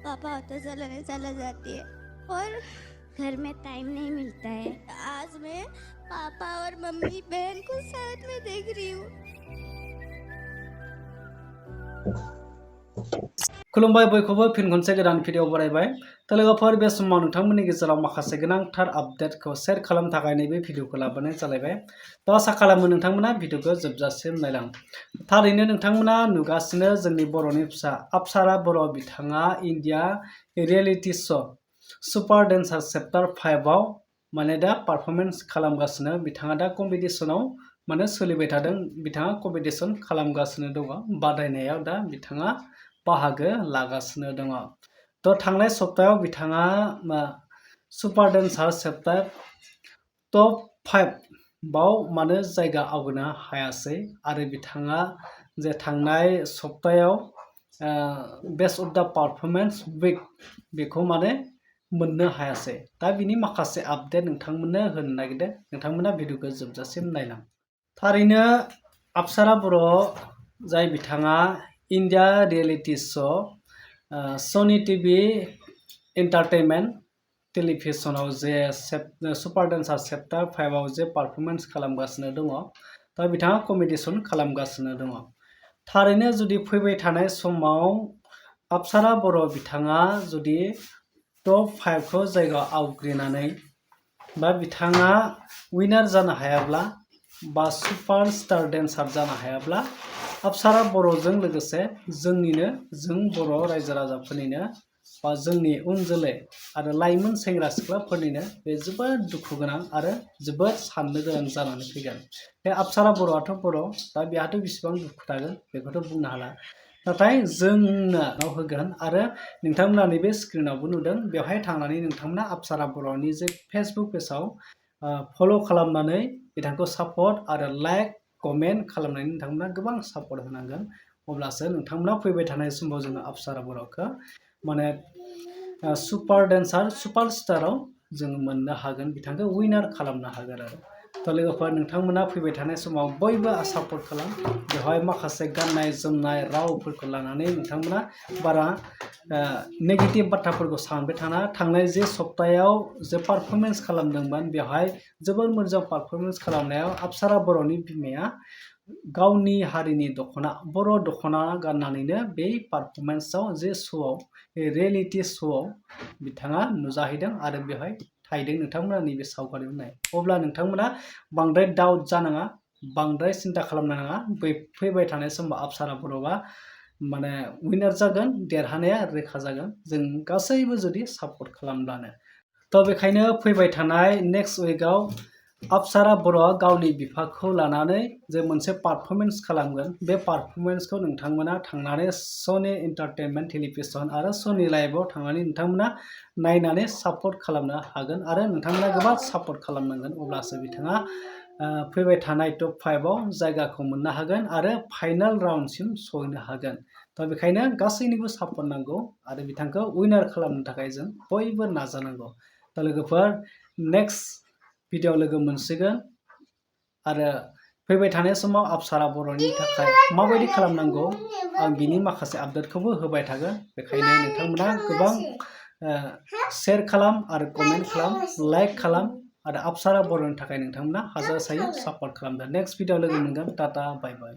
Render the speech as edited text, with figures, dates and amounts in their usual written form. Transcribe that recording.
पापा ऑटो चलाने चला जाती है और घर में टाइम नहीं मिलता है। आज मैं पापा और मम्मी बहन को साथ में देख रही हूँ। खुलुमबाय बयखौबो फिन खनसे गोदान भिडिअ बरायबाय दा लोगोफोर बे समाव नोंथांमोननि गेजेराव माखासे गोनांथार आपडेटखौ शेयार खालामनो थाखाय नैबे भिडिअखौ लाबोनाय जालायबाय। दा आसा खालामो नोंथांमोना भिडिअखौ जोबजासिम नायलां। थारैनो नोंथांमोना नुगासिनो जोंनि बर'नि फिसा अपसारा बर' बिथाङा इन्डिया रियेलिटि श' सुपार डेन्सार चेप्टार 5 आव माने दा पारफरमेन्स खालामगासिनो। बिथाङा दा कम्पिटिशनाव माने सोलिबाय थादों। बिथाङा कम्पिटिशन खालामगासिनो दङ। बादायनायाव दा बिथाङा बाहागो लागासिनो दङ। थ' थांनाय सप्तायाव बिथाङा सुपार डेन्सार चेप्टार टप 5 बाव माने जायगा आवग्रिनो हायासै आरो बिथाङा जे थांनाय सप्तायाव बेस्ट अफ द पारफरमेन्स वीक बेखौ माने मोननो हायासै। दा बिनि माखासे आपडेट नोंथांमोननो होनो नागिरदों। नोंथांमोना भिडिअखौ जोबजासिम नायलां। थारैनो अपसारा बर' जाय बिथाङा इन्डिया रियेलिटि श' सनि टिभि एन्टारटेनमेन्ट टेलिभिजनाव जे सुपार डेन्सार चेप्टार 5 आव जे पारफरमेन्स खालामगासिनो दङ। दा बिथाङा कम्पिटिशन खालामगासिनो दङ। थारैनो जुदि फैबाय थानाय समाव अपसारा बर' बिथाङा जुदि टप 5 खौ जायगा आवग्रिनानै बा बिथाङा विनार जानो हायाब्ला बा सुपार स्टार डेन्सार जानो हायाब्ला अपसारा बर'जों लोगोसे जों बर' रायजो राजाफोरनिनो बा जोंनि उन जोलै आरो लाइमोन सेंग्रा सिख्लाफोरनिनो बे जोबोद दुखु गोनां आरो जोबोद साननो गोनां जानानै फैगोन। बे अपसारा बर'आथ' बर', दा बेहाथ' बेसेबां दुखु थागोन बेखौथ' बुंनो हाला। नाथाय जोंनो होगोन आरो नोंथांमोना नैबे स्क्रिनावबो नुदों। बेवहाय थांनानै नोंथांमोना अपसारा बर'नि जे फेसबुक पेजाव फल' खालामनानै बिथांखौ सापर्ट आरो लाइक कमेन्ट खालामनानै नोंथांमोना गोबां सापर्ट होनांगोन। अब्लासो नोंथांमोना फैबाय थानाय समाव जोङो अपसारा बर'खौ माने सुपार डेन्सार सुपार स्टाराव जोङो मोननो हागोन, बिथांखौ विनार खालामनो हागोन आरो। थ' लोगोफोर नोंथांमोना फैबाय थानाय समाव बयबो सापर्ट खालाम। बेवहाय माखासे गाननाय जोमनाय रावफोरखौ लानानै नोंथांमोना बारा नेगेटिभ बाथ्राफोरखौ सानबाय थाना। थांनाय जे सप्तायाव जे पारफरमेन्स खालामदोंमोन बेवहाय जोबोर मोजां पारफरमेन्स खालामनायाव अपसारा बर'नि बिमाया गावनि हारिनि दख'ना बर' दख'ना गाननानैनो बे पारफरमेन्सआव जे श'आव रियेलिटि श'आव बिथाङा नुजाहैदों आरो बेवहाय थाहैदों। नोंथांमोना नैबे सावगारियाव नाय। अब्ला नोंथांमोना बांद्राय डाउट जानाङा, बांद्राय सिन्था खालामनाङा। फैबाय थानाय समाव अपसारा बर'आ माने विनार जागोन, देरहानाया रोखा जागोन जों गासैबो जुदि सापर्ट खालामब्लानो। थ' बेखायनो फैबाय थानाय नेक्स्ट उइकआव अपसारा बर'आ गावनि बिफाखौ लानानै जे मोनसे पारफरमेन्स खालामगोन। बे पारफरमेन्सखौ नोंथांमोना थांनानै सनि एन्टारटेनमेन्ट टेलिभिजन आरो सनि लाइभआव थांनानै नोंथांमोना नायनानै सापर्ट खालामनो हागोन आरो नोंथांमोना गोबां सापर्ट खालामनांगोन। अब्लासो बिथाङा फैबाय थानाय टप 5 आव जायगाखौ मोननो हागोन आरो फाइनाल राउन्डसिम सहैनो हागोन। दा बेखायनो गासैनिबो सापर्ट नांगौ आरो बिथांखौ विनार खालामनो थाखाय जों बयबो नाजानांगौ। दा लोगोफोर नेक्स्ट भिडिअ लोगो मोनसिगोन आरो फैबाय थानाय समाव अपसारा बर'नि थाखाय माबायदि खालामनांगौ आं बिनि माखासे आपडेटखौबो होबाय थागोन। बेखायनो नोंथांमोना गोबां शेयार खालाम आरो कमेन्ट खालाम, लाइक खालाम आरो अपसारा बर'नि थाखाय नोंथांमोना हाजारसायै सापर्ट खालामदो। नेक्स्ट भिडिअ लोगो मोनगोन। टाटा बाय बाय।